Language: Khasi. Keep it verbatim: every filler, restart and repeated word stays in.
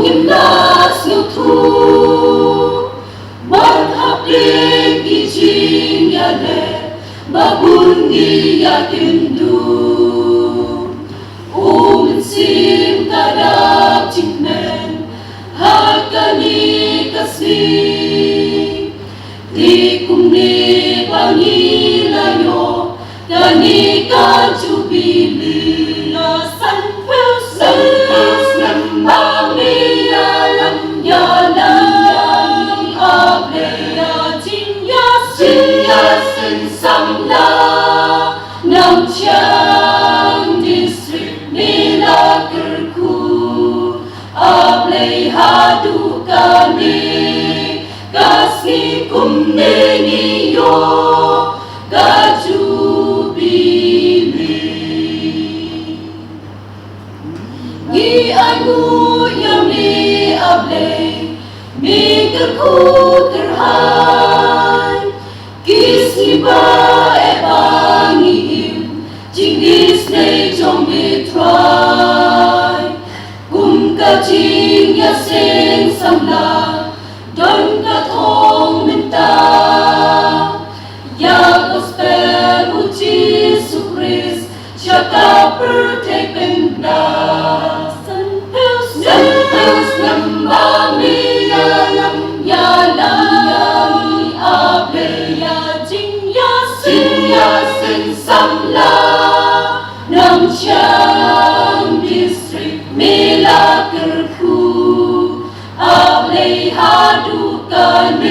Ngim lah sngewthuh ban hap ïa ki jingïaleh ba bun ngi ïakynduh. U Mynsiem ka dap jingkmen ha kane ka sngi. Te kumne ba ngi la ïoh kane ka Jubili. La sanphew snem, sanphew snem ba me ïalam ïalam, A Blei ïa jingïaseng, jingïaseng samla. Nongchiang District me la kyrkhu, A Blei, haduh kane ka sngi kumne ngi ïoh ka Jubili. Ngi ainguh ïa me, A Blei, me kyrkhu kyrhai. Ki sngi ba eh ba ngi im, jingisynei jong me Trai. Kum ka jingïaseng samla, don ka thong mynta. Ïa gospel u Jisu Khrist sha ka pyrthei pynban. Sanphew snem, sanphew snem ba me ïalam ïalam, A Blei, ïa jingïaseng, jingïaseng samla. Nongchiang District me la kyrkhu, A Blei, haduh kane